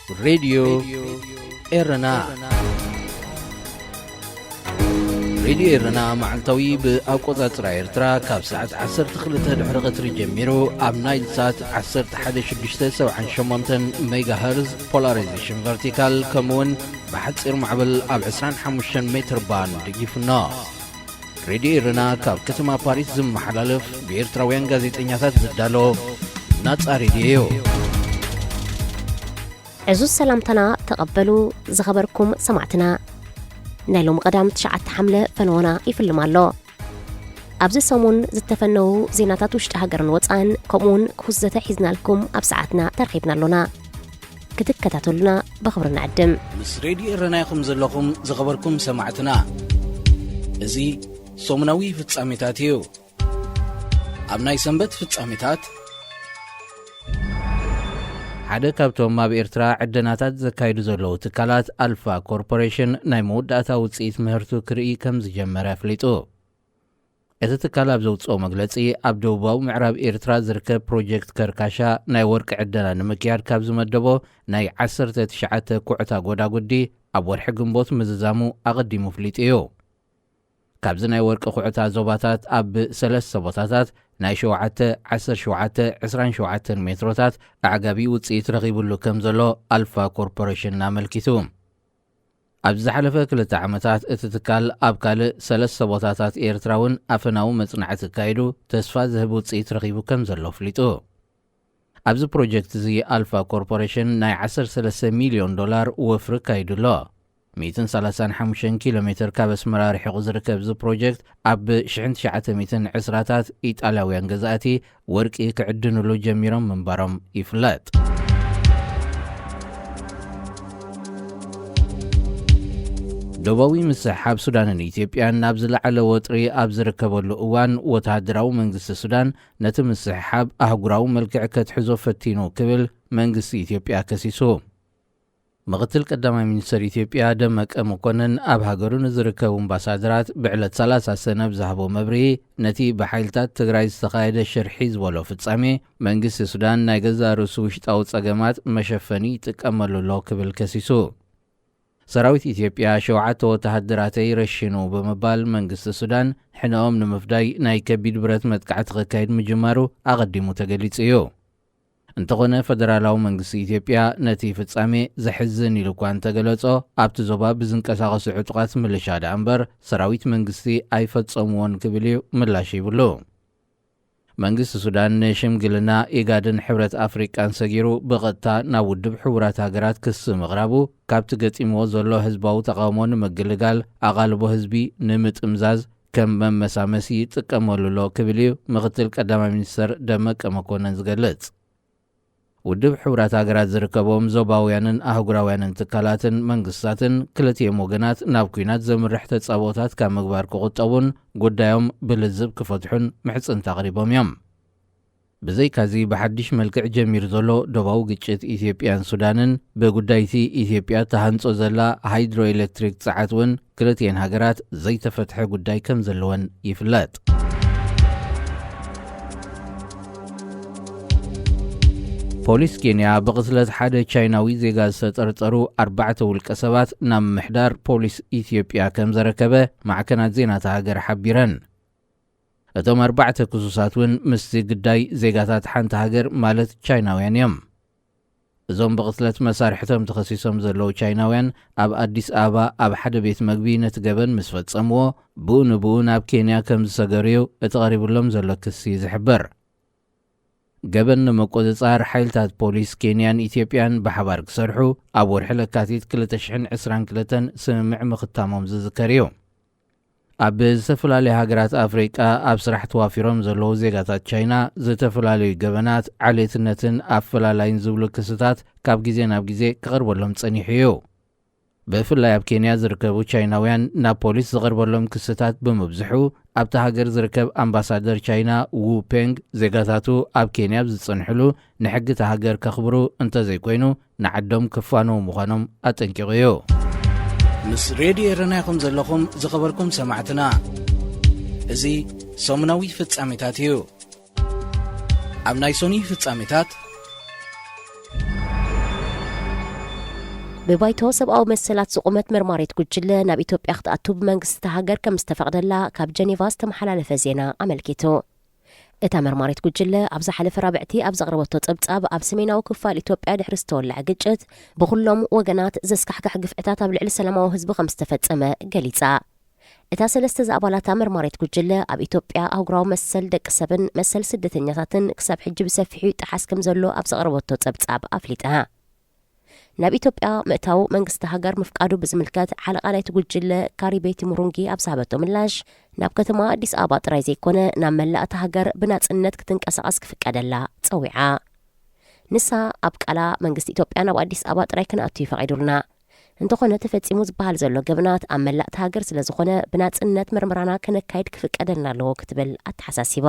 ሬድዮ ኤረና። ሬድዮ ኤረና መዓልታዊ ብኣቆጻጽራ ኤርትራ ካብ ሰዓት ዓሰርተ ክልተ ድሕሪ ቀትሪ ጀሚሩ ኣብ ናይል ሳት ዓሰርተ ሓደ ሽዱሽተ ሰብዓን ሸሞንተን ሜጋሄርዝ ፖላራይዜሽን ቨርቲካል፣ ከምኡውን ብሓጺር ማዕበል ኣብ ዕስራን ሓሙሽተን ሜትር ባንድ ይፍኖ። ሬድዮ ኤረና ካብ ከተማ ፓሪስ ዝመሓላለፍ ብኤርትራውያን ጋዜጠኛታት ዝዳሎ ናጻ ሬድዮ እዩ። ዕዙዝ ሰላምታና ተቐበሉ ዝኸበርኩም ሰማዕትና። ናይ ሎሚ ቀዳም ትሽዓተ ሓምለ ፈነወና ይፍልም ኣሎ። ኣብዚ ሰሙን ዝተፈነዉ ዜናታት ውሽጢ ሃገርን ወጻእን ከምኡውን ክኹስ ዘተ ሒዝናልኩም ኣብ ሰዓትና ተረኺብና ኣሎና። ክትከታተሉና ብኽብሪ ንዕድም። ምስ ሬድዮ ኤረና ኢኹም ዘለኹም ዝኸበርኩም ሰማዕትና። እዚ ሰሙናዊ ፍጻሜታት እዩ። ኣብ ናይ ሰንበት ፍጻሜታት ሓደ ካብቶም ኣብ ኤርትራ ዕደናታት ዘካይዱ ዘለዉ ትካላት ኣልፋ ኮርፖሬሽን ናይ መወዳእታ ውጽኢት ምህርቱ ክርኢ ከም ዝጀመረ ኣፍሊጡ። እቲ ትካል ኣብ ዘውጽኦ መግለጺ፣ ኣብ ደቡባዊ ምዕራብ ኤርትራ ዝርከብ ፕሮጀክት ከርካሻ ናይ ወርቂ ዕደና ንምክያድ ካብ ዝመደቦ ናይ ዓሰርተ ትሽዓተ ኩዕታ ጎዳጉዲ ኣብ ወርሒ ግንቦት ምዝዛሙ ኣቐዲሙ ኣፍሊጡ እዩ። ካብዚ ናይ ወርቂ ኩዕታ ዞባታት ኣብ ሰለስተ ቦታታት ናይ ሸውዓተ፣ ዓሰርተ ሸውዓተ፣ ዕስራን ሸውዓተን ሜትሮታት ኣዕጋቢ ውጽኢት ረኺቡሉ ከም ዘሎ ኣልፋ ኮርፖሬሽን ኣመልኪቱ። ኣብ ዝሓለፈ ክልተ ዓመታት እቲ ትካል ኣብ ካልእ ሰለስተ ቦታታት ኤርትራ እውን ኣፈናዊ መጽናዕቲ ኣካይዱ ተስፋ ዝህብ ውጽኢት ረኺቡ ከም ዘሎ ኣፍሊጡ። ኣብዚ ፕሮጀክት እዚ ኣልፋ ኮርፖሬሽን ናይ ዓሰርተ ሰለስተ ሚልዮን ዶላር ወፍሪ ኣካይዱ ኣሎ። ሚእትን ሰላሳን ሓሙሽተን ኪሎ ሜትር ካብ ኣስመራ ርሒቑ ዝርከብ እዚ ፕሮጀክት ኣብ ሽሕን ትሽዓተ ሚእትን ዕስራታት ኢጣልያውያን ገዛእቲ ወርቂ ክዕድንሉ ጀሚሮም ምንባሮም ይፍለጥ። ደቡባዊ ምስሕሓብ ሱዳንን ኢትዮጵያን ናብ ዝለዓለ ወጥሪ ኣብ ዝርከበሉ እዋን፣ ወተሃደራዊ መንግስቲ ሱዳን ነቲ ምስሕሓብ ኣህጉራዊ መልክዕ ከትሕዞ ፈቲኑ ክብል መንግስቲ ኢትዮጵያ ከሲሱ። ምኽትል ቀዳማይ ሚኒስተር ኢትዮጵያ ደመቀ መኮንን ኣብ ሃገሩ ንዝርከቡ ኣምባሳደራት ብዕለት ሰላሳ ሰነ ብዝሃቦ መብርሂ፣ ነቲ ብሓይልታት ትግራይ ዝተኻየደ ሽርሒ ዝበሎ ፍጻሜ፣ መንግስቲ ሱዳን ናይ ገዛእ ርእሱ ውሽጣዊ ጸገማት መሸፈኒ ይጥቀመሉ ኣሎ ክብል ከሲሱ። ሰራዊት ኢትዮጵያ ሸውዓተ ወተሃደራተይ ረሺኑ ብምባል መንግስቲ ሱዳን ሕነኦም ንምፍዳይ ናይ ከቢድ ብረት መጥቃዕቲ ከካይድ ምጅማሩ ኣቐዲሙ ተገሊጹ እዩ። እንተኾነ ፈደራላዊ መንግስቲ ኢትዮጵያ ነቲ ፍጻሜ ዘሕዝን ኢሉ እኳ እንተገለጾ፣ ኣብቲ ዞባ ብዝንቀሳቐሱ ዕጡቓት ምልሻ ደኣ እምበር ሰራዊት መንግስቲ ኣይፈጸምዎን ክብል እዩ ምላሽ ሂብሉ። መንግስቲ ሱዳን ንሽምግልና ኢጋድን ሕብረት ኣፍሪቃን ሰጊሩ ብቐጥታ ናብ ውድብ ሕቡራት ሃገራት ክሲ ምቕራቡ፣ ካብቲ ገጢምዎ ዘሎ ህዝባዊ ተቓውሞ ንምግልጋል ኣቓልቦ ህዝቢ ንምጥምዛዝ ከም መመሳመሲ ይጥቀመሉ ኣሎ ክብል እዩ ምኽትል ቀዳማይ ሚኒስተር ደመቀ መኮነን ዝገልጽ። ውድብ ሕቡራት ሃገራት ዝርከቦም ዞባውያንን ኣህጉራውያንን ትካላትን መንግስታትን ክልቲኦም ወገናት ናብ ኲናት ዘምርሕ ተጻብኦታት ካብ ምግባር ክቑጠቡን ጉዳዮም ብልዝብ ክፈትሑን ምሕጽንታ ኣቕሪቦም እዮም። ብዘይካዚ ብሓድሽ መልክዕ ጀሚሩ ዘሎ ዶባዊ ግጭት ኢትዮጵያን ሱዳንን ብጉዳይቲ ኢትዮጵያ ተሃንጾ ዘላ ሃይድሮ ኤሌክትሪክ ጸዓት እውን ክልቲኤን ሃገራት ዘይተፈትሐ ጉዳይ ከም ዘለወን ይፍለጥ። ፖሊስ ኬንያ ብቕትለት ሓደ ቻይናዊ ዜጋ ዝተጠርጠሩ ኣርባዕተ ውልቀ ሰባት ናብ ምሕዳር ፖሊስ ኢትዮጵያ ከም ዘረከበ ማዕከናት ዜና እታ ሃገር ሓቢረን። እቶም ኣርባዕተ ክሱሳት እውን ምስቲ ግዳይ ዜጋታት ሓንቲ ሃገር ማለት ቻይናውያን እዮም። እዞም ብቕትለት መሳርሕቶም ተኸሲሶም ዘለዉ ቻይናውያን ኣብ ኣዲስ ኣበባ ኣብ ሓደ ቤት መግቢ ነቲ ገበን ምስ ፈጸምዎ፣ ብኡ ንብኡ ናብ ኬንያ ከም ዝሰገሩ እዩ እቲ ቀሪብሎም ዘሎ ክሲ ዝሕብር። ገበን ንምቁጽጻር ሓይልታት ፖሊስ ኬንያን ኢትዮጵያን ብሓባር ክሰርሑ ኣብ ወርሒ ለካቲት ክልተ ሽሕን ዕስራን ክልተን ስምምዕ ምኽታሞም ዝዝከር እዩ። ኣብ ዝተፈላለዩ ሃገራት ኣፍሪቃ ኣብ ስራሕ ተዋፊሮም ዘለዉ ዜጋታት ቻይና ዝተፈላለዩ ገበናት፣ ዓሌትነትን ኣፈላላይን ዝብሉ ክስታት ካብ ግዜ ናብ ግዜ ክቐርበሎም ጸኒሑ እዩ። ብፍላይ ኣብ ኬንያ ዝርከቡ ቻይናውያን ናብ ፖሊስ ዝቐርበሎም ክስታት ብምብዝሑ፣ ኣብታ ሃገር ዝርከብ ኣምባሳደር ቻይና ዉ ፔንግ ዜጋታቱ ኣብ ኬንያ ኣብ ዝጸንሕሉ ንሕጊ እታ ሃገር ከኽብሩ እንተዘይኮይኑ ንዓዶም ክፋነዉ ምዃኖም ኣጠንቂቑ እዩ። ምስ ሬድዮ ኤረና ኢኹም ዘለኹም ዝኸበርኩም ሰማዕትና። እዚ ሰሙናዊ ፍጻሜታት እዩ። ኣብ ናይ ሶኒ ፍጻሜታት፣ ብባይቶ ሰብኣዊ መሰላት ዝቖመት መርማሪት ጉጅለ ናብ ኢትዮጵያ ክትኣቱ ብመንግስቲ እታ ሃገር ከም ዝተፈቕደላ ካብ ጀኔቫ ዝተመሓላለፈ ዜና ኣመልኪቱ። እታ መርማሪት ጉጅለ ኣብ ዝሓለፈ ረብዕቲ ኣብ ዘቕረበቶ ጸብጻብ፣ ኣብ ሰሜናዊ ክፋል ኢትዮጵያ ድሕሪ ዝተወልዐ ግጭት ብኹሎም ወገናት ዘስካሕክሕ ግፍዕታት ኣብ ልዕሊ ሰላማዊ ህዝቢ ከም ዝተፈጸመ ገሊጻ። እታ ሰለስተ ዝኣባላታ መርማሪት ጉጅለ ኣብ ኢትዮጵያ ኣህጉራዊ መሰል ደቂ ሰብን መሰል ስደተኛታትን ክሳብ ሕጂ ብሰፊሑ ይጠሓስ ከም ዘሎ ኣብ ዘቕረበቶ ጸብጻብ ኣፍሊጣ። ናብ ኢትዮጵያ ምእታው መንግስቲ ሃገር ምፍቃዱ ብዝምልከት ሓለቓ ናይቲ ጉጅለ ካሪቤቲ ሙሩንጊ ኣብ ዝሃበቶ ምላሽ፣ ናብ ከተማ ኣዲስ ኣበባ ጥራይ ዘይኮነ ናብ መላእ እታ ሃገር ብናጽነት ክትንቀሳቐስ ክፍቀደላ ጸዊዓ። ንሳ ኣብ ቃላ፣ መንግስቲ ኢትዮጵያ ናብ ኣዲስ ኣበባ ጥራይ ክንኣቱ እዩ ፈቒዱልና። እንተኾነ ተፈጺሙ ዝበሃል ዘሎ ገበናት ኣብ መላእ እታ ሃገር ስለ ዝኾነ ብናጽነት መርመራና ከነካይድ ክፍቀደልና ኣለዎ ክትብል ኣተሓሳሲባ።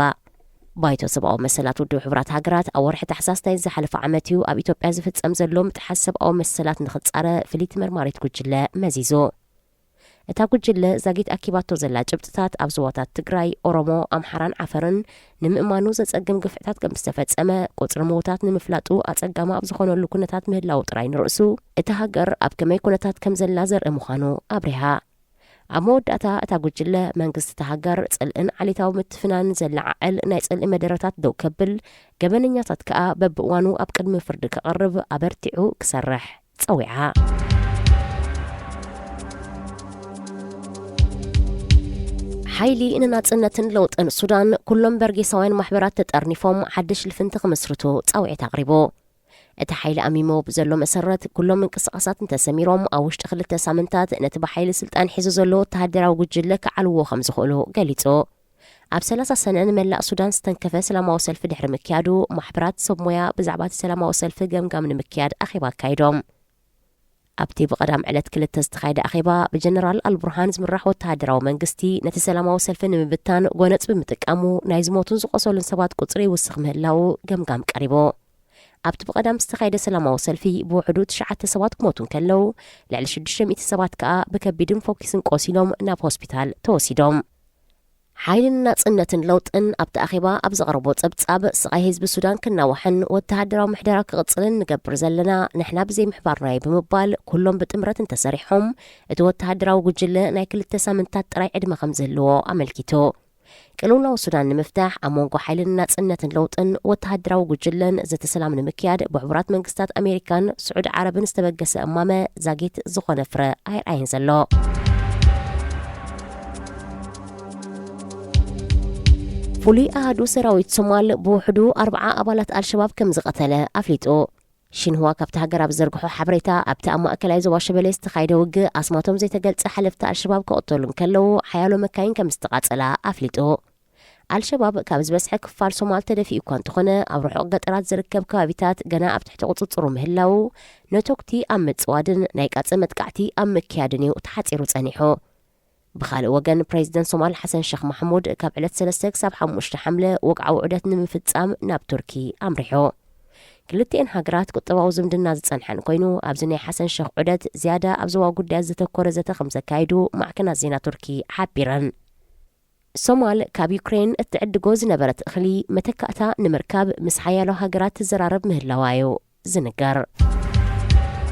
ባይቶ ሰብኣዊ መሰላት ውድብ ሕቡራት ሃገራት ኣብ ወርሒ ታሕሳስ ናይ ዝሓለፈ ዓመት እዩ ኣብ ኢትዮጵያ ዝፍጸም ዘሎ ምጥሓስ ሰብኣዊ መሰላት ንኽጻረ ፍልይቲ መርማሪት ጉጅለ መዚዙ። እታ ጉጅለ ዛጊት ኣኪባቶ ዘላ ጭብጥታት ኣብ ዞባታት ትግራይ፣ ኦሮሞ፣ ኣምሓራን ዓፈርን ንምእማኑ ዘጸግም ግፍዕታት ከም ዝተፈጸመ፣ ቁጽሪ ምዉታት ንምፍላጡ ኣጸጋሚ ኣብ ዝኾነሉ ኩነታት ምህላው ጥራይ ንርእሱ፣ እታ ሃገር ኣብ ከመይ ኩነታት ከም ዘላ ዘርኢ ምዃኑ ኣብሪሃ። ኣብ መወዳእታ እታ ጉጅለ፣ መንግስቲ እታ ሃገር ጽልእን ዓሌታዊ ምትፍናንን ዘለዓዕል ናይ ጽልኢ መደረታት ደው ከብል፣ ገበነኛታት ከኣ በብእዋኑ ኣብ ቅድሚ ፍርዲ ከቕርብ ኣበርቲዑ ክሰርሕ ጸዊዓ። ሓይሊ ንናጽነትን ለውጥን ሱዳን፣ ኩሎም በርጌሳውያን ማሕበራት ተጠርኒፎም ሓድሽ ልፍንቲ ክምስርቱ ጻውዒት ኣቕሪቡ። እቲ ሓይሊ ኣሚሞ ብዘሎ መሰረት፣ ኩሎም ምንቅስቓሳት እንተሰሚሮም፣ ኣብ ውሽጢ ክልተ ሳምንታት ነቲ ብሓይሊ ስልጣን ሒዙ ዘሎ ወተሃደራዊ ጉጅለ ክዓልዎ ከም ዝኽእሉ ገሊጹ። ኣብ ሰላሳ ሰነ ንመላእ ሱዳን ዝተንከፈ ሰላማዊ ሰልፊ ድሕሪ ምክያዱ፣ ማሕበራት ሰብ ሞያ ብዛዕባ እቲ ሰላማዊ ሰልፊ ገምጋም ንምክያድ ኣኼባ ኣካይዶም። ኣብቲ ብቐዳም ዕለት ክልተ ዝተኻየደ ኣኼባ፣ ብጀነራል ኣልቡርሃን ዝምራሕ ወተሃደራዊ መንግስቲ ነቲ ሰላማዊ ሰልፊ ንምብታን ጎነጽ ብምጥቃሙ፣ ናይ ዝሞቱን ዝቖሰሉን ሰባት ቁጽሪ ይውስኽ ምህላዉ ገምጋም ቀሪቡ። ኣብቲ ብቐዳም ዝተኻየደ ሰላማዊ ሰልፊ፣ ብውሕዱ ትሽዓተ ሰባት ክሞቱ እንከለዉ፣ ልዕሊ ሽዱሽተ ሚእቲ ሰባት ከኣ ብከቢድን ፎኪስን ቆሲሎም ናብ ሆስፒታል ተወሲዶም። ሓይልን ናጽነትን ለውጥን ኣብቲ ኣኼባ ኣብ ዘቕረቦ ጸብጻብ፣ ስቓይ ህዝቢ ሱዳን ክናዋሕን ወተሃደራዊ ምሕደራ ክቕጽልን ንገብር ዘለና ንሕና ብዘይ ምሕባርና'ዩ ብምባል፣ ኩሎም ብጥምረት እንተሰሪሖም፣ እቲ ወተሃደራዊ ጉጅለ ናይ ክልተ ሳምንታት ጥራይ ዕድመ ከም ዝህልዎ ኣመልኪቱ። ቅልውላው ሱዳን ንምፍታሕ ኣብ መንጎ ሓይልን ናጽነትን ለውጥን ወተሃደራዊ ጉጅለን ዘተ ሰላም ንምክያድ ብሕቡራት መንግስታት ኣሜሪካን ስዑዲ ዓረብን ዝተበገሰ እማመ ዛጊት ዝኾነ ፍረ ኣይርኣይን ዘሎ። ፍሉይ ኣሃዱ ሰራዊት ሶማል ብውሕዱ ኣርብዓ ኣባላት ኣልሸባብ ከም ዝቐተለ ኣፍሊጡ። ሽንህዋ ካብቲ ሃገር ኣብ ዝዘርግሖ ሓበሬታ፣ ኣብቲ ኣብ ማእከላይ ዞባ ሸበሌ ዝተኻየደ ውግእ ኣስማቶም ዘይተገልጸ ሓለፍቲ ኣልሸባብ ክቕተሉ እንከለዉ፣ ሓያሎ መካይን ከም ዝተቓጸላ ኣፍሊጡ። ኣልሸባብ ካብ ዝበዝሐ ክፋል ሶማል ተደፊኡ እኳ እንተኾነ፣ ኣብ ርሑቕ ገጠራት ዝርከብ ከባቢታት ገና ኣብ ትሕቲ ቁጽጽሩ ምህላዉ፣ ነቶክቲ ኣብ ምጽዋድን ናይ ቃጸ መጥቃዕቲ ኣብ ምክያድን እዩ ተሓጺሩ ጸኒሑ። ብኻልእ ወገን፣ ፕሬዚደንት ሶማል ሓሰን ሸኽ ማሕሙድ ካብ ዕለት ሰለስተ ክሳብ ሓሙሽተ ሓምለ ወግዓዊ ዑደት ንምፍጻም ናብ ቱርኪ ኣምሪሑ። ክልቲኤን ሃገራት ቁጠባዊ ዝምድና ዝጸንሐን ኮይኑ፣ ኣብዚ ናይ ሓሰን ሸኽ ዑደት ዝያዳ ኣብ ዞባዊ ጉዳያት ዘተኮረ ዘተ ከም ዘካይዱ ማዕከናት ዜና ቱርኪ ሓቢረን። ሶማል ካብ ዩክሬን እትዕድጎ ዝነበረት እኽሊ መተካእታ ንምርካብ ምስ ሓያሎ ሃገራት ትዘራረብ ምህላዋ እዩ ዝንገር።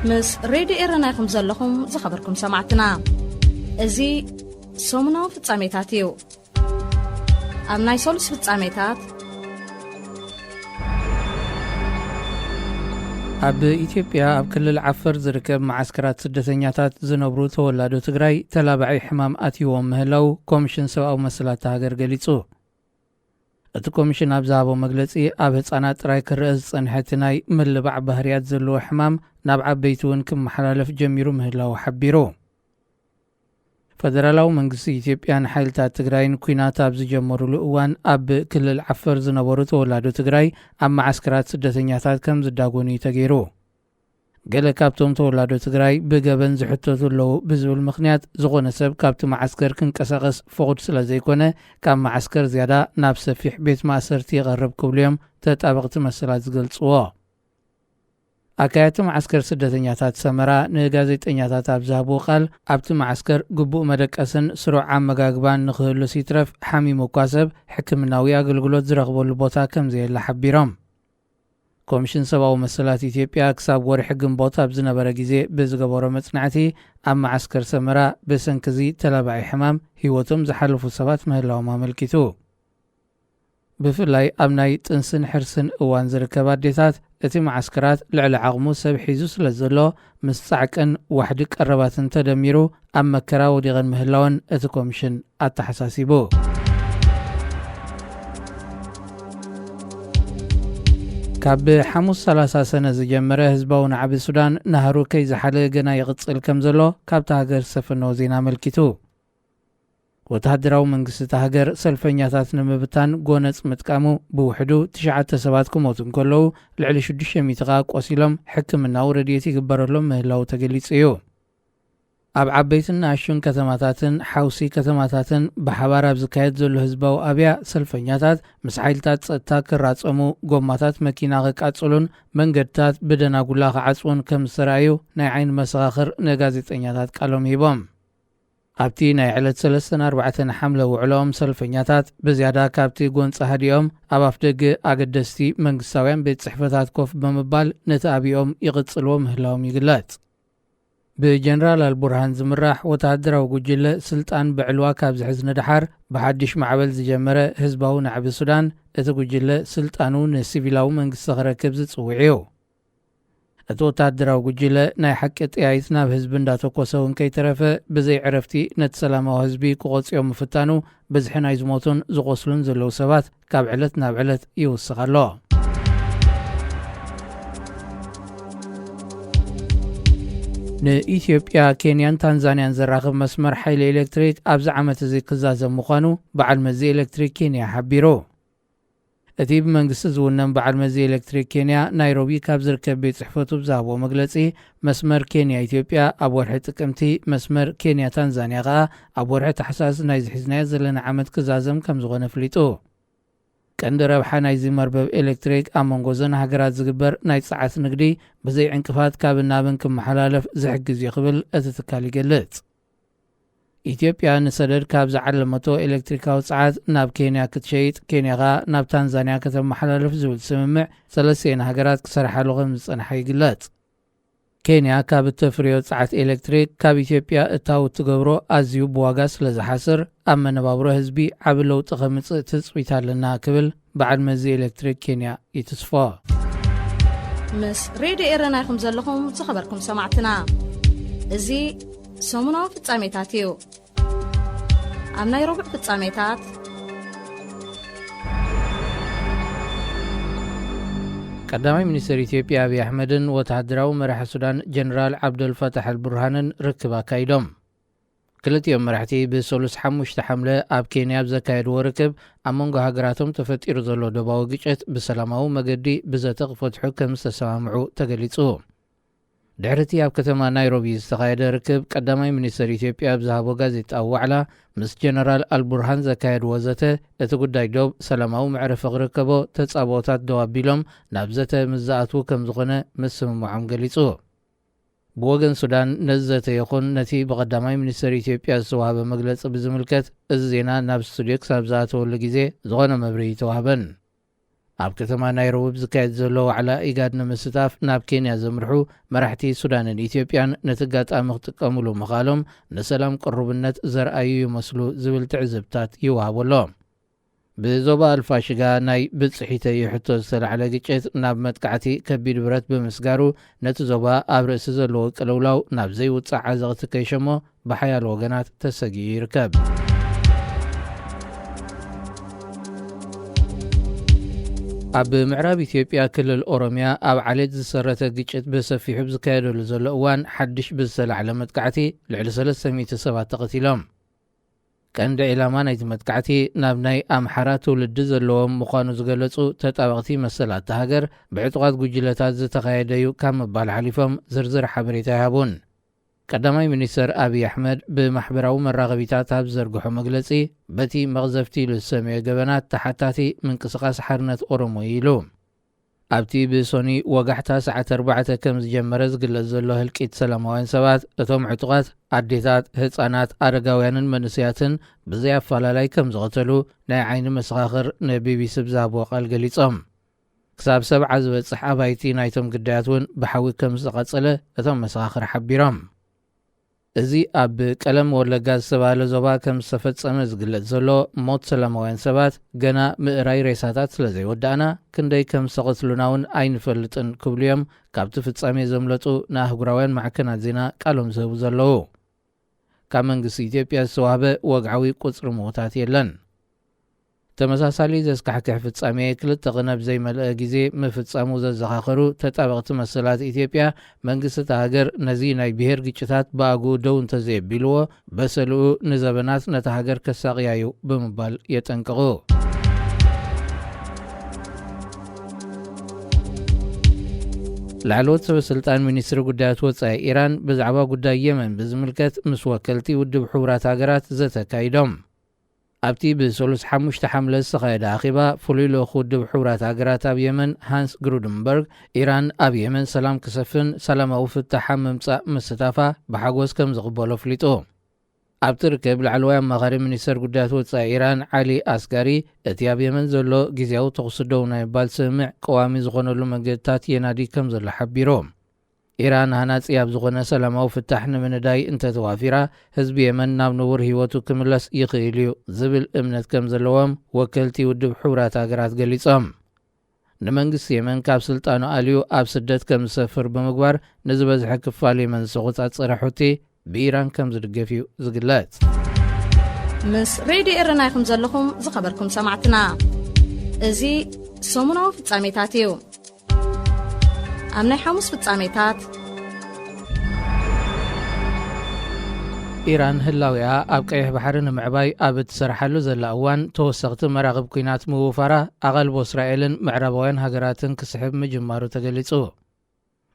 ምስ ሬድዮ ኤረና ኢኹም ዘለኹም ዝኸበርኩም ሰማዕትና። እዚ ሰሙናዊ ፍጻሜታት እዩ። ኣብ ናይ ሰሉስ ፍጻሜታት፣ ኣብ ኢትዮጵያ ኣብ ክልል ዓፈር ዝርከብ መዓስከራት ስደተኛታት ዝነብሩ ተወላዶ ትግራይ ተላባዒ ሕማም ኣትይዎም ምህላው ኮሚሽን ሰብኣዊ መሰላት ሃገር ገሊጹ። እቲ ኮሚሽን ኣብ ዝሃቦ መግለጺ፣ ኣብ ህጻናት ጥራይ ክረአ ዝጸንሐ እቲ ናይ ምልባዕ ባህርያት ዘለዎ ሕማም ናብ ዓበይቲ እውን ክመሓላለፍ ጀሚሩ ምህላው ሓቢሩ። ፈደራላዊ መንግስቲ ኢትዮጵያ ንሓይልታት ትግራይን ኲናት ኣብ ዝጀመሩሉ እዋን ኣብ ክልል ዓፈር ዝነበሩ ተወላዶ ትግራይ ኣብ መዓስከራት ስደተኛታት ከም ዝዳጎኑ እዩ ተገይሩ። ገለ ካብቶም ተወላዶ ትግራይ ብገበን ዝሕተቱ ኣለዉ ብዝብል ምኽንያት ዝኾነ ሰብ ካብቲ መዓስከር ክንቀሳቐስ ፍቑድ ስለ ዘይኮነ ካብ መዓስከር ዝያዳ ናብ ሰፊሕ ቤት ማእሰርቲ ይቐርብ ክብሉ እዮም ተጣበቕቲ መሰላት ዝገልጽዎ። ኣካያድቲ መዓስከር ስደተኛታት ሰመራ ንጋዜጠኛታት ኣብ ዝሃብዎ ቃል ኣብቲ መዓስከር ግቡእ መደቀስን ስሩዕ ኣመጋግባን ንኽህሉስ ይትረፍ ሓሚሙ እኳ ሰብ ሕክምናዊ ኣገልግሎት ዝረኽበሉ ቦታ ከም ዘየለ ሓቢሮም። ኮሚሽን ሰብኣዊ መሰላት ኢትዮጵያ ክሳብ ወርሒ ግንቦት ኣብ ዝነበረ ግዜ ብዝገበሮ መጽናዕቲ፣ ኣብ መዓስከር ሰመራ ብሰንኪ እዚ ተላባዒ ሕማም ህይወቶም ዝሓለፉ ሰባት ምህላዎም ኣመልኪቱ። ብፍላይ ኣብ ናይ ጥንስን ሕርስን እዋን ዝርከብ ኣዴታት፣ እቲ መዓስከራት ልዕሊ ዓቕሙ ሰብ ሒዙ ስለ ዘሎ፣ ምስ ጻዕቅን ዋሕዲ ቀረባትን ተደሚሩ ኣብ መከራ ወዲቐን ምህላወን እቲ ኮሚሽን ኣተሓሳሲቡ። ካብ ሓሙስ ሰላሳ ሰነ ዝጀመረ ህዝባዊ ናዕቢ ሱዳን ናህሩ ከይዝሓለ ገና ይቕጽል ከም ዘሎ ካብታ ሃገር ዝሰፈነዎ ዜና ኣመልኪቱ። ወተሃደራዊ መንግስቲ እታ ሃገር ሰልፈኛታት ንምብታን ጎነጽ ምጥቃሙ ብውሕዱ ትሽዓተ ሰባት ክሞቱ እንከለዉ፣ ልዕሊ ሽዱሽተ ሚእቲ ከኣ ቆሲሎም ሕክምናዊ ረድኤት ይግበረሎም ምህላዉ ተገሊጹ እዩ። ኣብ ዓበይትን ንኣሽቱን ከተማታትን ሓውሲ ከተማታትን ብሓባር ኣብ ዝካየድ ዘሎ ህዝባዊ ኣብያ፣ ሰልፈኛታት ምስ ሓይልታት ጸጥታ ክራጸሙ፣ ጎማታት መኪና ክቃጽሉን መንገድታት ብደናጉላ ክዓጽዉን ከም ዝተራእዩ ናይ ዓይኒ መሰኻኽር ንጋዜጠኛታት ቃሎም ሂቦም። ኣብቲ ናይ ዕለት ሰለስተን ኣርባዕተን ሓምለ ውዕሎኦም፣ ሰልፈኛታት ብዝያዳ ካብቲ ጎንጺ ሃዲኦም፣ ኣብ ኣፍደገ ኣገደስቲ መንግስታውያን ቤት ጽሕፈታት ኮፍ ብምባል ነቲ ኣብያኦም ይቕጽልዎ ምህላዎም ይግለጽ። ብጀነራል ኣልቡርሃን ዝምራሕ ወተሃደራዊ ጉጅለ ስልጣን ብዕልዋ ካብ ዝሕዝ ንደሓር፣ ብሓድሽ ማዕበል ዝጀመረ ህዝባዊ ናዕቢ ሱዳን፣ እቲ ጉጅለ ስልጣኑ ንሲቪላዊ መንግስቲ ክረክብ ዝጽውዕ እዩ። እቲ ወተሃደራዊ ጉጅለ ናይ ሓቂ ጠያይት ናብ ህዝቢ እንዳተኮሰ እውን ከይተረፈ፣ ብዘይ ዕረፍቲ ነቲ ሰላማዊ ህዝቢ ክቖጽዮ ምፍታኑ፣ ብዝሒ ናይ ዝሞቱን ዝቖስሉን ዘለዉ ሰባት ካብ ዕለት ናብ ዕለት ይውስኽ ኣሎ። ንኢትዮጵያ፣ ኬንያን ታንዛንያን ዘራኽብ መስመር ሓይሊ ኤሌክትሪክ ኣብዚ ዓመት እዚ ክዛዘም ምዃኑ በዓል መዚ ኤሌክትሪክ ኬንያ ሓቢሩ። እቲ ብመንግስቲ ዝውነን በዓል መዚ ኤሌክትሪክ ኬንያ፣ ናይሮቢ ካብ ዝርከብ ቤት ጽሕፈቱ ብዝሃቦ መግለጺ፣ መስመር ኬንያ ኢትዮጵያ ኣብ ወርሒ ጥቅምቲ፣ መስመር ኬንያ ታንዛንያ ከኣ ኣብ ወርሒ ታሕሳስ ናይዚ ሒዝናዮ ዘለና ዓመት ክዛዘም ከም ዝኾነ ኣፍሊጡ። ቀንዲ ረብሓ ናይዚ መርበብ ኤሌክትሪክ ኣብ መንጎ እዘን ሃገራት ዝግበር ናይ ጸዓት ንግዲ ብዘይ ዕንቅፋት ካብን ናብን ክመሓላለፍ ዝሕግዝ እዩ ክብል እቲ ትካል ይገልጽ። ኢትዮጵያ ንሰደድ ካብ ዝዓለመቶ ኤሌክትሪካዊ ጸዓት ናብ ኬንያ ክትሸይጥ፣ ኬንያ ከኣ ናብ ታንዛንያ ከተመሓላልፍ ዝብል ስምምዕ ሰለስቲኤን ሃገራት ክሰርሓሉ ከም ዝጸንሓ ይግለጽ። ኬንያ ካብ እተፍርዮ ጸዓት ኤሌክትሪክ ካብ ኢትዮጵያ እታወት ትገብሮ ኣዝዩ ብዋጋ ስለ ዝሓስር፣ ኣብ መነባብሮ ህዝቢ ዓቢ ለውጢ ከምጽእ ትጽቢት ኣለና ክብል በዓል መዚ ኤሌክትሪክ ኬንያ ይትስፎ። ምስ ሬድዮ ኤረና ኢኹም ዘለኹም ዝኸበርኩም ሰማዕትና። እዚ ሰሙናዊ ፍጻሜታት እዩ። ኣብ ናይ ረቡዕ ፍጻሜታት፣ ቀዳማይ ሚኒስትር ኢትዮጵያ ኣብይ ኣሕመድን ወተሃደራዊ መራሒ ሱዳን ጀነራል ዓብደልፋታሕ ኣልቡርሃንን ርክብ ኣካይዶም። ክልቲኦም መራሕቲ ብሰሉስ ሓሙሽተ ሓምለ ኣብ ኬንያ ኣብ ዘካየድዎ ርክብ፣ ኣብ መንጎ ሃገራቶም ተፈጢሩ ዘሎ ዶባዊ ግጭት ብሰላማዊ መገዲ ብዘተ ክፈትሑ ከም ዝተሰማምዑ ተገሊጹ። ድሕሪ እቲ ኣብ ከተማ ናይሮቢ ዝተኻየደ ርክብ፣ ቀዳማይ ሚኒስተር ኢትዮጵያ ኣብ ዝሃቦ ጋዜጣዊ ዋዕላ፣ ምስ ጀነራል ኣልቡርሃን ዘካየድዎ ዘተ፣ እቲ ጉዳይ ዶብ ሰላማዊ መዕረፊ ክርከቦ ተጻብኦታት ደው ኣቢሎም ናብ ዘተ ምስ ዝኣትዉ ከም ዝኾነ ምስምማዖም ገሊጹ። ብወገን ሱዳን፣ ነዚ ዘተ ይኹን ነቲ ብቐዳማይ ሚኒስተር ኢትዮጵያ ዝተዋህበ መግለጺ ብዝምልከት፣ እዚ ዜና ናብ ስቱድዮ ክሳብ ዝኣተወሉ ግዜ ዝኾነ መብርሂ ኣይተዋህበን። ኣብ ከተማ ናይሮቢ ዝካየድ ዘሎ ዋዕላ ኢጋድ ንምስታፍ ናብ ኬንያ ዘምርሑ መራሕቲ ሱዳንን ኢትዮጵያን፣ ነቲ ኣጋጣሚ ክጥቀምሉ ምኽኣሎም፣ ንሰላም ቅሩብነት ዘርኣዩ ይመስሉ ዝብል ትዕዝብታት ይወሃቦ ኣሎ። ብዞባ ኣልፋሽጋ ናይ ብጽሒተይ ሕቶ ዝተላዕለ ግጭት ናብ መጥቃዕቲ ከቢድ ብረት ብምስጋሩ፣ ነቲ ዞባ ኣብ ርእሲ ዘለዎ ቅልውላው ናብ ዘይውጻእ ዓዘቕቲ ከይሸሞ ብሓያሎ ወገናት ተሰጊኡ ይርከብ። ኣብ ምዕራብ ኢትዮጵያ ክልል ኦሮምያ ኣብ ዓሌት ዝሰረተ ግጭት ብሰፊሑ ብዝካየደሉ ዘሎ እዋን፣ ሓድሽ ብዝተላዕለ መጥቃዕቲ ልዕሊ ሰለስተ ሚእቲ ሰባት ተቐቲሎም። ቀንዲ ዒላማ ናይቲ መጥቃዕቲ፣ ናብ ናይ ኣምሓራ ትውልዲ ዘለዎም ምዃኑ ዝገለጹ ተጣበቕቲ መሰላት እታ ሃገር፣ ብዕጡቓት ጉጅለታት ዝተኻየደ እዩ ካብ ምባል ሓሊፎም ዝርዝር ሓበሬታ ኣይሃቡን። ቀዳማይ ሚኒስተር ኣብይ ኣሕመድ ብማሕበራዊ መራኸቢታት ኣብ ዝዘርግሖ መግለጺ፣ በቲ መቕዘፍቲ ኢሉ ዝሰመዮ ገበናት ተሓታቲ ምንቅስቓስ ሓርነት ኦሮሞ እዩ ኢሉ። ኣብቲ ብሶኒ ወጋሕታ ሰዓት ኣርባዕተ ከም ዝጀመረ ዝግለጽ ዘሎ ህልቂት ሰላማውያን ሰባት፣ እቶም ዕጡቓት ኣዴታት፣ ህጻናት፣ ኣረጋውያንን መንእሰያትን ብዘይ ኣፈላላይ ከም ዝቐተሉ ናይ ዓይኒ መሰኻኽር ንቢቢሲ ብዝሃብዎ ቃል ገሊጾም። ክሳብ ሰብዓ ዝበጽሕ ኣባይቲ ናይቶም ግዳያት እውን ብሓዊ ከም ዝተቓጸለ እቶም መሰኻኽር ሓቢሮም። እዚ ኣብ ቀለም ወለጋ ዝተባህለ ዞባ ከም ዝተፈጸመ ዝግለጽ ዘሎ ሞት ሰላማውያን ሰባት፣ ገና ምእራይ ሬሳታት ስለ ዘይወዳእና፣ ክንደይ ከም ዝተቐትሉና እውን ኣይንፈልጥን ክብሉ እዮም ካብቲ ፍጻሜ ዘምለጡ ንኣህጉራውያን ማዕከናት ዜና ቃሎም ዝህቡ ዘለዉ። ካብ መንግስቲ ኢትዮጵያ ዝተዋህበ ወግዓዊ ቁጽሪ ምዉታት የለን። ተመሳሳሊ ዘስካሕክሕ ፍጻሜ ክልተ ቅነ ብዘይመልአ ግዜ ምፍጻሙ ዘዘኻኸሩ ተጣበቕቲ መሰላት ኢትዮጵያ፣ መንግስቲ እታ ሃገር ነዚ ናይ ብሄር ግጭታት ብኣግኡ ደው እንተዘየቢልዎ፣ በሰልኡ ንዘበናት ነታ ሃገር ከሳቕያ እዩ ብምባል የጠንቅቑ። ላዕለዎት ሰበ ስልጣን ሚኒስትሪ ጉዳያት ወጻኢ ኢራን ብዛዕባ ጉዳይ የመን ብዝምልከት ምስ ወከልቲ ውድብ ሕቡራት ሃገራት ዘተ ኣካይዶም። ኣብቲ ብሰሉስ ሓሙሽተ ሓምለ ዝተኻየደ ኣኼባ፣ ፍሉይ ልኡኽ ውድብ ሕቡራት ሃገራት ኣብ የመን ሃንስ ግሩድንበርግ፣ ኢራን ኣብ የመን ሰላም ክሰፍን ሰላማዊ ፍታሕ ኣብ ምምጻእ ምስታፋ ብሓጎስ ከም ዝቕበሎ ኣፍሊጡ። ኣብቲ ርክብ፣ ላዕለዋይ ኣማኻሪ ሚኒስተር ጉዳያት ወጻኢ ኢራን ዓሊ ኣስጋሪ፣ እቲ ኣብ የመን ዘሎ ግዝያዊ ተኹሲ ደው ናይ ምባል ስምምዕ ቀዋሚ ዝኾነሉ መንገድታት የናዲ ከም ዘሎ ሓቢሩ። ኢራን ሃናጺ ኣብ ዝኾነ ሰላማዊ ፍታሕ ንምንዳይ እንተተዋፊራ፣ ህዝቢ የመን ናብ ንቡር ህይወቱ ክምለስ ይኽእል እዩ ዝብል እምነት ከም ዘለዎም ወከልቲ ውድብ ሕቡራት ሃገራት ገሊጾም። ንመንግስቲ የመን ካብ ስልጣኑ ኣልዩ ኣብ ስደት ከም ዝሰፍር ብምግባር፣ ንዝበዝሐ ክፋል የመን ዝተቖጻጸረ ሑቲ ብኢራን ከም ዝድገፍ እዩ ዝግለጽ። ምስ ሬድዮ ኤረና ኢኹም ዘለኹም ዝኸበርኩም ሰማዕትና። እዚ ሰሙናዊ ፍጻሜታት እዩ። ኣብ ናይ ሓሙስ ፍጻሜታት፣ ኢራን ህላዊኣ ኣብ ቀይሕ ባሕሪ ንምዕባይ ኣብ እትሰርሓሉ ዘላ እዋን፣ ተወሰኽቲ መራኽብ ኲናት ምውፋራ ኣቓልቦ እስራኤልን ምዕራባውያን ሃገራትን ክስሕብ ምጅማሩ ተገሊጹ።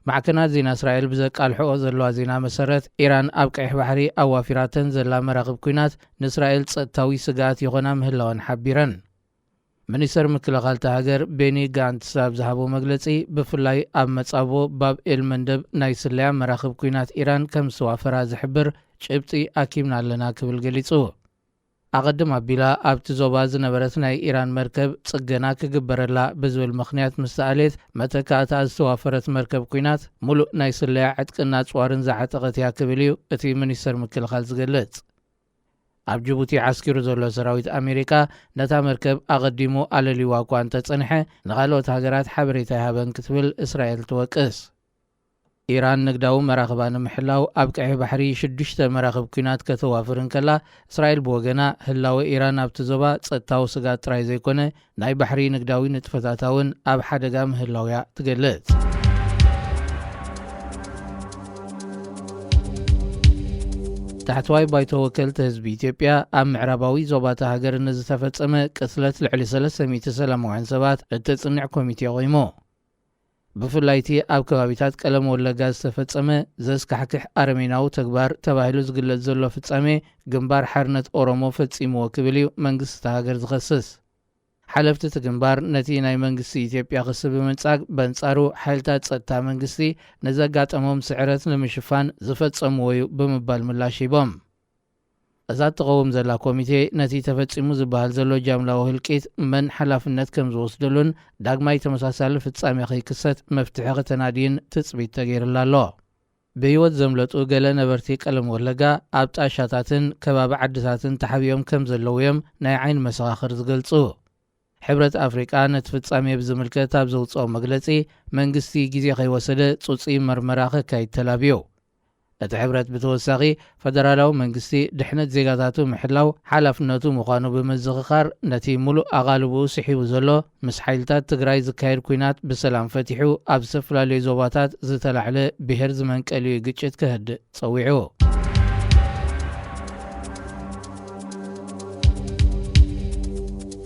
ማዕከናት ዜና እስራኤል ብዘቃልሕኦ ዘለዋ ዜና መሰረት፣ ኢራን ኣብ ቀይሕ ባሕሪ ኣዋፊራተን ዘላ መራኽብ ኲናት ንእስራኤል ጸጥታዊ ስግኣት ይኾና ምህላወን ሓቢረን። ሚኒስተር ምክልኻል እታ ሃገር ቤኒ ጋንትስ ኣብ ዝሃቦ መግለጺ፣ ብፍላይ ኣብ መጻብቦ ባብ ኤል መንደብ ናይ ስለያ መራኽብ ኲናት ኢራን ከም ዝተዋፈራ ዝሕብር ጭብጢ ኣኪብና ኣለና ክብል ገሊጹ። ኣቐድም ኣቢላ ኣብቲ ዞባ ዝነበረት ናይ ኢራን መርከብ ጽገና ክግበረላ ብዝብል ምኽንያት ምስ ተኣልየት፣ መተካእታ ዝተዋፈረት መርከብ ኲናት፣ ሙሉእ ናይ ስለያ ዕጥቅን ኣጽዋርን ዝዓጠቐት እያ ክብል እዩ እቲ ሚኒስተር ምክልኻል ዝገልጽ። ኣብ ጅቡቲ ዓስኪሩ ዘሎ ሰራዊት ኣሜሪካ፣ ነታ መርከብ ኣቐዲሙ ኣለልይዋ እኳ እንተጸንሐ፣ ንኻልኦት ሃገራት ሓበሬታ ይሃበን ክትብል እስራኤል ትወቅስ። ኢራን ንግዳዊ መራኽባ ንምሕላው ኣብ ቀይሕ ባሕሪ ሽዱሽተ መራኽብ ኲናት ከተዋፍር እንከላ፣ እስራኤል ብወገና፣ ህላወ ኢራን ኣብቲ ዞባ ጸጥታዊ ስግኣት ጥራይ ዘይኮነ፣ ናይ ባሕሪ ንግዳዊ ንጥፈታታ እውን ኣብ ሓደጋ ምህላው እያ ትገልጽ። ታሕተዋይ ባይቶ ወከልቲ ህዝቢ ኢትዮጵያ፣ ኣብ ምዕራባዊ ዞባታ ሃገር ንዝተፈጸመ ቅትለት ልዕሊ ሰለስተ ሚእቲ ሰላማውያን ሰባት እተጽንዕ ኮሚቴ ኣቑሙ። ብፍላይ እቲ ኣብ ከባቢታት ቀለም ወለጋ ዝተፈጸመ ዘስካሕክሕ ኣረሜናዊ ተግባር ተባሂሉ ዝግለጽ ዘሎ ፍጻሜ፣ ግንባር ሓርነት ኦሮሞ ፈጺምዎ ክብል እዩ መንግስቲ እታ ሃገር ዝኸስስ። ሓለፍቲ እቲ ግንባር፣ ነቲ ናይ መንግስቲ ኢትዮጵያ ክሲ ብምንጻግ፣ በንጻሩ፣ ሓይልታት ጸጥታ መንግስቲ ንዘጋጠሞም ስዕረት ንምሽፋን ዝፈጸምዎ እዩ ብምባል ምላሽ ሂቦም። እዛ እትቐውም ዘላ ኮሚቴ፣ ነቲ ተፈጺሙ ዝበሃል ዘሎ ጃምላዊ ህልቂት መን ሓላፍነት ከም ዝወስደሉን ዳግማይ ተመሳሳሊ ፍጻሜ ከይክሰት መፍትሒ ከተናድይን ትጽቢት ተገይሩላ ኣሎ። ብህይወት ዘምለጡ ገለ ነበርቲ ቀለም ወለጋ፣ ኣብ ጣሻታትን ከባቢ ዓድታትን ተሓቢኦም ከም ዘለዉ እዮም ናይ ዓይኒ መሰኻኽር ዝገልጹ። ሕብረት ኣፍሪቃ ነቲ ፍጻሜ ብዝምልከት ኣብ ዘውጽኦ መግለጺ፣ መንግስቲ ግዜ ከይወሰደ ጽጹይ መርመራ ከካይድ ተላብዩ። እቲ ሕብረት ብተወሳኺ፣ ፈደራላዊ መንግስቲ ድሕነት ዜጋታቱ ምሕላው ሓላፍነቱ ምዃኑ ብምዝኽኻር፣ ነቲ ሙሉእ ኣቓልቦኡ ስሒቡ ዘሎ፣ ምስ ሓይልታት ትግራይ ዝካየድ ኲናት ብሰላም ፈቲሑ፣ ኣብ ዝተፈላለዩ ዞባታት ዝተላዕለ ብሄር ዝመንቀሊ ግጭት ከህድእ ጸዊዑ።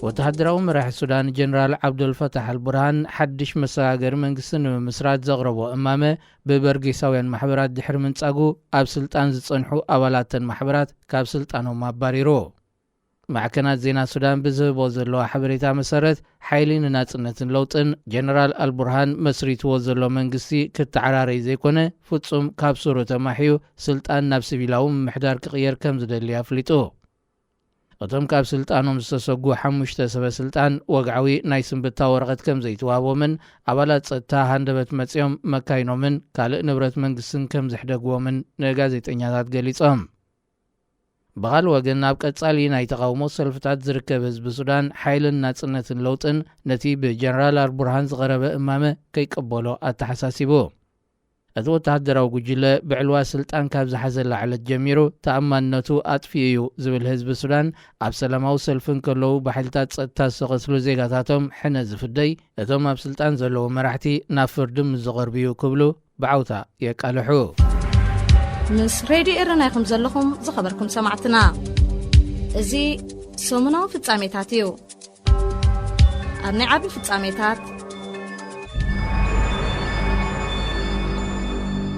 ወተሃደራዊ መራሒ ሱዳን ጀነራል ዓብደልፈታሕ ኣልቡርሃን፣ ሓድሽ መሰጋገሪ መንግስቲ ንምምስራት ዘቕረቦ እማመ ብበርጌሳውያን ማሕበራት ድሕሪ ምንጻጉ፣ ኣብ ስልጣን ዝጸንሑ ኣባላተን ማሕበራት ካብ ስልጣኖም ኣባሪሩ። ማዕከናት ዜና ሱዳን ብዝህቦ ዘለዋ ሓበሬታ መሰረት፣ ሓይሊ ንናጽነትን ለውጥን ጀነራል ኣልቡርሃን መስሪትዎ ዘሎ መንግስቲ ክተዓራረይ ዘይኮነ፣ ፍጹም ካብ ሱሩ ተማሕዩ ስልጣን ናብ ሲቪላዊ ምምሕዳር ክቕየር ከም ዝደሊ ኣፍሊጡ። እቶም ካብ ስልጣኖም ዝተሰጉ ሓሙሽተ ሰበ ስልጣን ወግዓዊ ናይ ስንብታ ወረቐት ከም ዘይተዋህቦምን ኣባላት ጸጥታ ሃንደበት መጺኦም መካይኖምን ካልእ ንብረት መንግስትን ከም ዝሕደግዎምን ንጋዜጠኛታት ገሊጾም። ብኻልእ ወገን ኣብ ቀጻሊ ናይ ተቓውሞ ሰልፍታት ዝርከብ ህዝቢ ሱዳን ሓይልን ናጽነትን ለውጥን ነቲ ብጀነራል ኣልቡርሃን ዝቐረበ እማመ ከይቀበሎ ኣተሓሳሲቡ። እቲ ወተሃደራዊ ጉጅለ ብዕልዋ ስልጣን ካብ ዝሓዘላ ዕለት ጀሚሩ ተኣማንነቱ ኣጥፊኡ እዩ ዝብል ህዝቢ ሱዳን ኣብ ሰላማዊ ሰልፊ እንከለዉ ብሓይልታት ጸጥታ ዝተቐትሉ ዜጋታቶም ሕነ ዝፍደይ እቶም ኣብ ስልጣን ዘለዉ መራሕቲ ናብ ፍርዲ ምስ ዝቐርቡ እዩ ክብሉ ብዓውታ የቃልሑ። ምስ ሬድዮ ኤረና ኢኹም ዘለኹም ዝኸበርኩም ሰማዕትና። እዚ ሰሙናዊ ፍጻሜታት እዩ። ኣብ ናይ ዓቢ ፍጻሜታት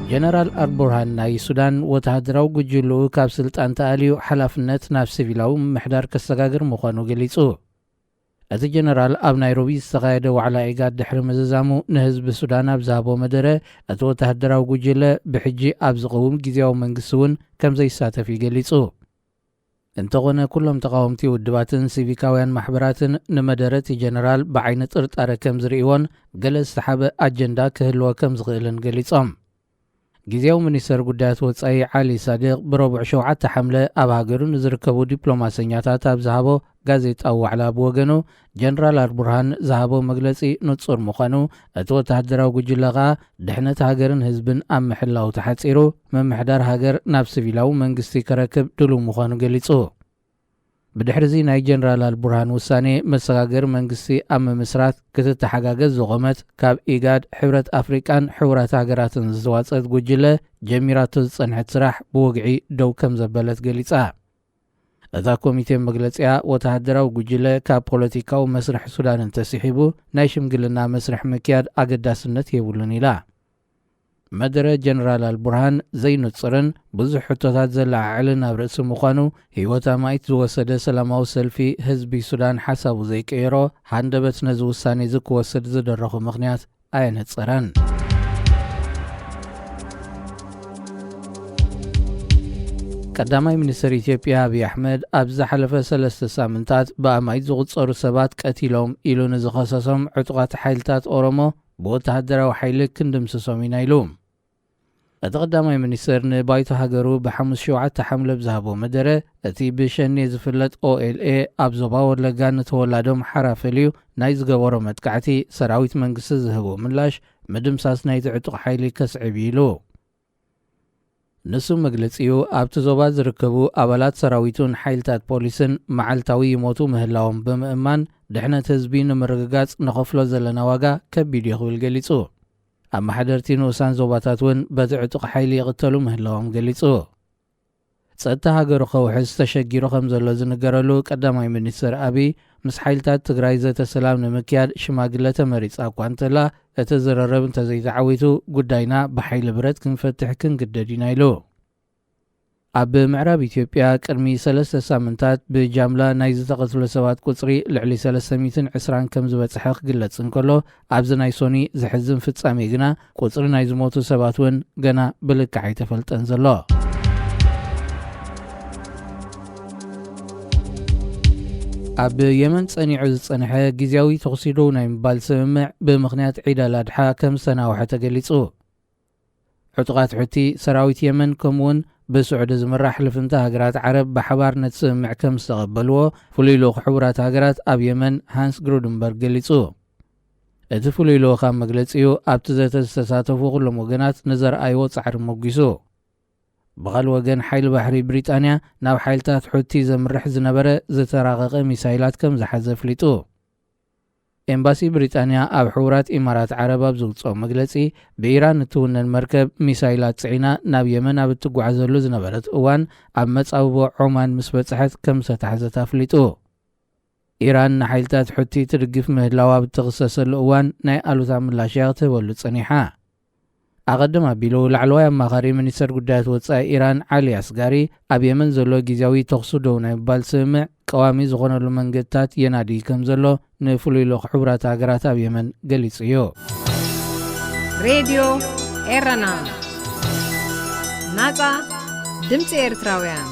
ጀነራል ኣልቡርሃን ናይ ሱዳን ወተሃደራዊ ጉጅልኡ ካብ ስልጣን ተኣልዩ ሓላፍነት ናብ ሲቪላዊ ምምሕዳር ከሰጋግር ምዃኑ ገሊጹ። እቲ ጀነራል ኣብ ናይሮቢ ዝተኻየደ ዋዕላ ኢጋድ ድሕሪ ምዝዛሙ ንህዝቢ ሱዳን ኣብ ዝሃቦ መደረ፣ እቲ ወተሃደራዊ ጉጅለ ብሕጂ ኣብ ዝቐውም ግዜያዊ መንግስቲ እውን ከም ዘይሳተፍ እዩ ገሊጹ። እንተኾነ ኩሎም ተቓወምቲ ውድባትን ሲቪካውያን ማሕበራትን ንመደረ እቲ ጀነራል ብዓይኒ ጥርጣረ ከም ዝርእይዎን ገለ ዝተሓበ ኣጀንዳ ክህልዎ ከም ዝኽእልን ገሊጾም። ግዜያዊ ሚኒስተር ጉዳያት ወጻኢ ዓሊ ሳድቕ ብረቡዕ ሸውዓተ ሓምለ ኣብ ሃገሩ ንዝርከቡ ዲፕሎማሰኛታት ኣብ ዝሃቦ ጋዜጣዊ ዋዕላ ብወገኑ ጀነራል ኣልቡርሃን ዝሃቦ መግለጺ ንጹር ምዃኑ፣ እቲ ወተሃደራዊ ጉጅለ ከኣ ድሕነት ሃገርን ህዝብን ኣብ ምሕላው ተሓጺሩ ምምሕዳር ሃገር ናብ ሲቪላዊ መንግስቲ ከረክብ ድሉው ምዃኑ ገሊጹ። ብድሕሪዚ ናይ ጀነራል ኣልቡርሃን ውሳኔ መሰጋገሪ መንግስቲ ኣብ ምምስራት ክትተሓጋገዝ ዝቖመት ካብ ኢጋድ፣ ሕብረት ኣፍሪቃን ሕቡራት ሃገራትን ዝተዋጸት ጉጅለ ጀሚራቶ ዝጸንሐት ስራሕ ብወግዒ ደው ከም ዘበለት ገሊጻ። እታ ኮሚቴ መግለጺኣ ወተሃደራዊ ጉጅለ ካብ ፖለቲካዊ መስርሕ ሱዳን እንተስሒቡ ናይ ሽምግልና መስርሕ ምክያድ ኣገዳስነት የብሉን ኢላ። መደረ ጀነራል ኣልቡርሃን ዘይንጹርን ብዙሕ ሕቶታት ዘለዓዕልን ኣብ ርእሲ ምዃኑ ህይወት ኣማኢት ዝወሰደ ሰላማዊ ሰልፊ ህዝቢ ሱዳን ሓሳቡ ዘይቀየሮ ሃንደበት ነዚ ውሳኔ እዚ ክወስድ ዝደረኹ ምኽንያት ኣየነጸረን። ቀዳማይ ሚኒስትር ኢትዮጵያ ኣብይ ኣሕመድ ኣብ ዝሓለፈ ሰለስተ ሳምንታት ብኣማኢት ዝቑጸሩ ሰባት ቀቲሎም ኢሉ ንዝኸሰሶም ዕጡቓት ሓይልታት ኦሮሞ ብወተሃደራዊ ሓይሊ ክንድምስሶም ኢና ኢሉ። እቲ ቀዳማይ ሚኒስትር ንባይቶ ሃገሩ ብሓሙስ ሸውዓተ ሓምለ ብዝሃቦ መደረ፣ እቲ ብሸኔ ዝፍለጥ ኦኤልኤ ኣብ ዞባ ወለጋ ንተወላዶም ሓራ ፈልዩ ናይ ዝገበሮ መጥቃዕቲ ሰራዊት መንግስቲ ዝህቦ ምላሽ ምድምሳስ ናይቲ ዕጡቕ ሓይሊ ከስዕብ እዩ ኢሉ። ንሱ መግለጺኡ ኣብቲ ዞባ ዝርከቡ ኣባላት ሰራዊቱን ሓይልታት ፖሊስን መዓልታዊ ይሞቱ ምህላዎም ብምእማን ድሕነት ህዝቢ ንምርግጋጽ ንኸፍሎ ዘለና ዋጋ ከቢድ እዩ ክብል ገሊጹ። ኣመሓደርቲ ንኡሳን ዞባታት እውን በቲ ዕጡቕ ሓይሊ ይቕተሉ ምህላዎም ገሊጹ። ጸጥታ ሃገሩ ከውሕስ ተሸጊሩ ከም ዘሎ ዝንገረሉ ቀዳማይ ሚኒስትር ኣብይ ምስ ሓይልታት ትግራይ ዘተ ሰላም ንምክያድ ሽማግለ ተመሪጻ እኳ እንተላ እቲ ዝርርብ እንተዘይተዓዊቱ ጉዳይና ብሓይሊ ብረት ክንፈትሕ ክንግደድ ኢና ኢሉ። ኣብ ምዕራብ ኢትዮጵያ ቅድሚ ሰለስተ ሳምንታት ብጃምላ ናይ ዝተቐትሉ ሰባት ቁጽሪ ልዕሊ ሰለስተ ሚእትን ዕስራን ከም ዝበጽሐ ክግለጽ እንከሎ ኣብዚ ናይ ሶኒ ዘሕዝን ፍጻሜ ግና ቁጽሪ ናይ ዝሞቱ ሰባት እውን ገና ብልክዕ ኣይተፈልጠን ዘሎ። ኣብ የመን ጸኒዑ ዝጸንሐ ግዜያዊ ተኹሲ ደው ናይ ምባል ስምምዕ ብምኽንያት ዒድ ኣልኣድሓ ከም ዝተናውሐ ተገሊጹ። ዕጡቓት ሑቲ ሰራዊት የመን ከምኡውን ብስዑዲ ዝምራሕ ልፍንቲ ሃገራት ዓረብ ብሓባር ነቲ ስምምዕ ከም ዝተቐበልዎ ፍሉይ ልኡኽ ሕቡራት ሃገራት ኣብ የመን ሃንስ ግሩድንበርግ ገሊጹ። እቲ ፍሉይ ልኡኽ ኣብ መግለጺኡ ኣብቲ ዘተ ዝተሳተፉ ኩሎም ወገናት ንዘርኣይዎ ጻዕሪ ሞጒሱ። ብኻልእ ወገን ሓይሊ ባሕሪ ብሪጣንያ ናብ ሓይልታት ሑቲ ዘምርሕ ዝነበረ ዝተራቐቐ ሚሳይላት ከም ዝሓዘ ኣፍሊጡ። ኤምባሲ ብሪጣንያ ኣብ ሕቡራት ኢማራት ዓረብ ኣብ ዘውጽኦ መግለጺ ብኢራን እትውነን መርከብ ሚሳይላት ጽዒና ናብ የመን ኣብ እትጓዓዘሉ ዝነበረት እዋን ኣብ መጻብቦ ዖማን ምስ በጽሐት ከም ዝተታሕዘት ኣፍሊጡ። ኢራን ንሓይልታት ሑቲ ትድግፍ ምህላዋ ኣብ እትኽሰሰሉ እዋን ናይ ኣሉታ ምላሽ እያ ክትህበሉ ጸኒሓ። ኣቐድም ኣቢሉ ላዕለዋይ ኣማኻሪ ሚኒስተር ጉዳያት ወጻኢ ኢራን ዓሊ ኣስጋሪ ኣብ የመን ዘሎ ግዜያዊ ተኹሲ ደው ናይ ምባል ስምምዕ ቀዋሚ ዝኾነሉ መንገድታት የናዲ ከም ዘሎ ንፍሉይ ልኡኽ ሕቡራት ሃገራት ኣብ የመን ገሊጹ እዩ። ሬድዮ ኤረና ናጻ ድምፂ ኤርትራውያን